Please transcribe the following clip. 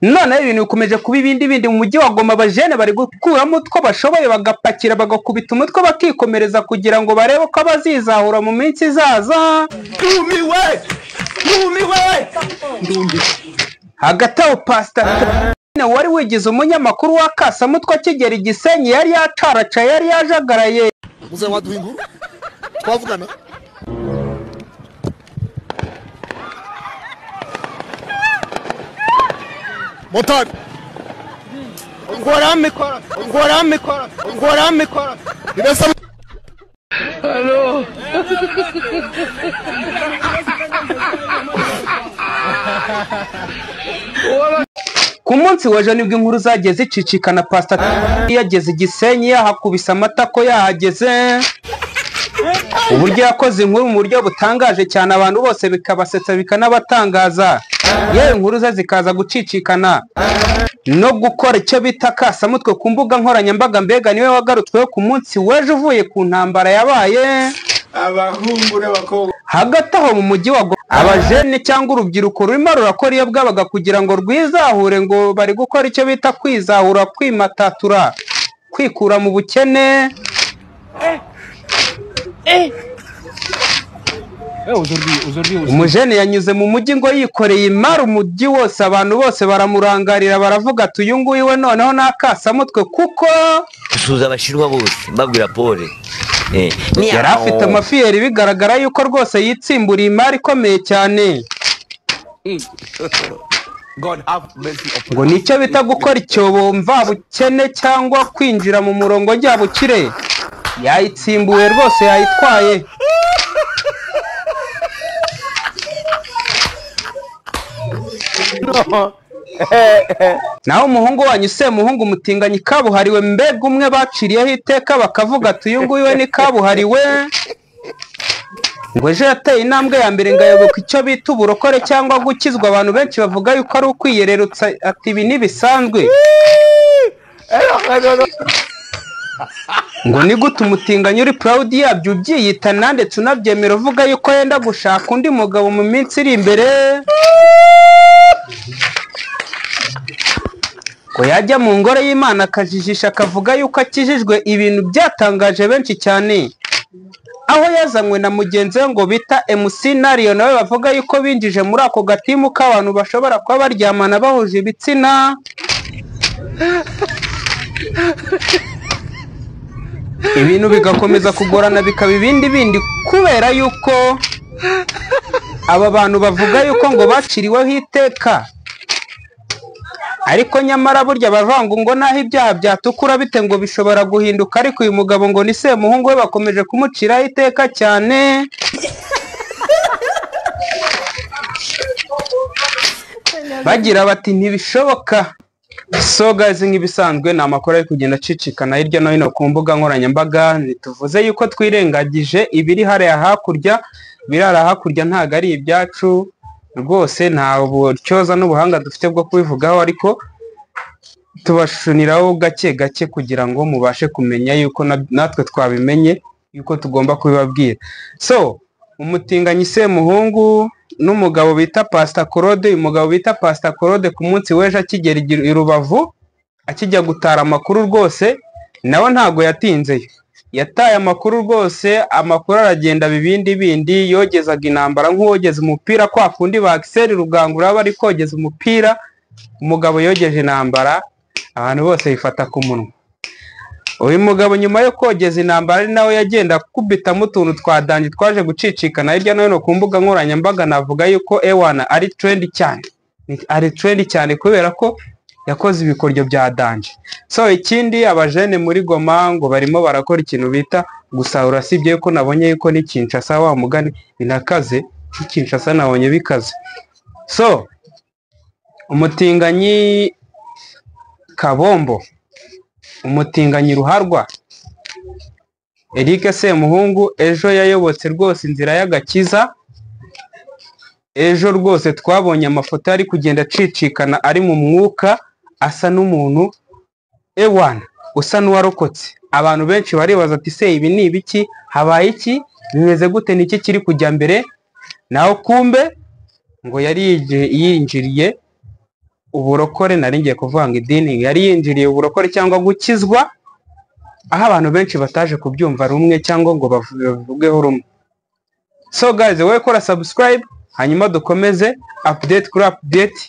Noneho ibintu bikomeje kuba ibindi bindi mu mujyi wa Goma. Abajene bari gukuramo utwo bashoboye, bagapakira, bagakubita umutwe, bakikomereza kugira ngo barebe ko bazizahura mu minsi izaza. Ndumiwe, ndumiwe, ndumiwe. Hagati aho Pastor wari wigize umunyamakuru wa Kasamutwe akigera i Gisenyi yari yacaraca, yari yajagaraye. Muze waduha inkuru twavugana. Motari ngora mikoro, ngora mikoro, ngora mikoro. Ibesa. Hello. Ku munsi w'ejo nibwo inkuru zagiye zicicikana. Pastor yageze i Gisenyi yahakubise amatako yahageze, uburyo yakoze inkuru mu buryo butangaje cyane, abantu bose bikabasetsa bikanabatangaza. Yewe inkuru ze zikaza gucicikana no gukora icyo bita kasamutwe ku mbuga nkoranyambaga. Mbega niwe wagarutsweho ku munsi w'ejo uvuye ku ntambara yabaye abahungu n'abakobwa. Hagati aho mu mujyi wa Goma, abajene cyangwa urubyiruko rurimo rurakora iyo bwabaga kugira ngo rwizahure, ngo bari gukora icyo bita kwizahura, kwimatatura, kwikura mu bukene. Umujene yanyuze mu mujyi ngo yikoreye imari umujyi wose, abantu bose baramurangarira, baravuga ati uyu nguyu we noneho nakasamutwe, kuko gusuhuza abashinwa bose mbabwira pole. Yari afite amafiyeri, bigaragara yuko rwose yitsimburiye imari ikomeye cyane. Ngo nicyo bita gukora icyobo mvabukene cyangwa kwinjira mu murongo njyabukire. Yayitsimbuye rwose, yayitwaye. Naho umuhungu wanyu Semuhungu umutinganyi kabuhariwe, mbega umwe baciriyeho iteka bakavuga ati uyu nguyu we ni kabuhariwe. Ngo ejo yateye intambwe ya mbere ngo ayoboka icyo bita uburokore cyangwa gukizwa. Abantu benshi bavuga yuko ari ukwiyererutsa, ati ibi ntibisanzwe. Ngo ni gute umutinganyi uri proud yabyo ubyiyita ndetse unabyemera uvuga yuko yenda gushaka undi mugabo mu minsi iri imbere, ngo yajya mu ngoro y'Imana akajijisha akavuga yuko akijijwe, ibintu byatangaje benshi cyane. Aho yazanywe na mugenzi we ngo bita MC Nario, nawe bavuga yuko binjije muri ako gatimu k'abantu bashobora kuba baryamana bahuje ibitsina. Ibintu bigakomeza kugorana bikaba ibindi bindi, kubera yuko aba bantu bavuga yuko ngo baciriweho iteka, ariko nyamara burya bavanga ngo naho ibyaha byatukura bite ngo bishobora guhinduka. Ariko uyu mugabo ngo ni Semuhungu we bakomeje kumuciraho iteka cyane. Bagira bati ntibishoboka. So guys, nk'ibisanzwe ni amakuru ari kugenda acicikana hirya no hino ku mbuga nkoranyambaga. Ntituvuze yuko twirengagije ibiri hariya hakurya, birara hakurya ntago ari ibyacu rwose, nta buryoza n'ubuhanga dufite bwo kubivugaho, ariko tubashuniraho gake gake kugira ngo mubashe kumenya yuko natwe twabimenye yuko tugomba kubibabwira. So umutinganyi Semuhungu n'umugabo bita Pastor Claude, uyu mugabo bita Pastor Claude ku munsi w'ejo akigera i Rubavu akijya gutara amakuru rwose, nawe ntago yatinzeyo, yataye amakuru rwose, amakuru aragenda bibindi bindi. Yogezaga intambara nk'uwogeza umupira, kwa kundi ba Axel Rugangura bari kogeza umupira, umugabo yogeje intambara abantu bose bifata ku munwa. Uyu mugabo nyuma yo kogeza intambara ari nawe yagenda akubitamo utuntu twa dangi twaje gucicikana hirya no hino ku mbuga nkoranyambaga. Navuga yuko ewana ari trend cyane, ari trend cyane kubera ko yakoze ibikoryo bya danje. So ikindi abajene muri Goma ngo barimo barakora ikintu bita gusahura, sibye yuko nabonye yuko ni Kinshasa wa mugani binakaze, Kinshasa nabonye bikaze. So umutinganyi Kabombo, umutinganyi ruharwa Eric Semuhungu ejo yayobotse rwose inzira y'agakiza. Ejo rwose twabonye amafoto ari kugenda acicikana ari mu mwuka, asa n'umuntu ewana usa n'uwarokotse. Abantu benshi baribaza ati se ibi ni ibiki, habaye iki, bimeze gute, ni iki kiri kujya mbere? Naho kumbe Ngo yari yinjiriye uburokore, nari ngiye kuvuga ngo idini, yari yinjiriye uburokore cyangwa gukizwa, aho abantu benshi bataje kubyumva rumwe cyangwa ngo bavugeho rumwe. So guys, wowe kora subscribe, hanyuma dukomeze update kuri update.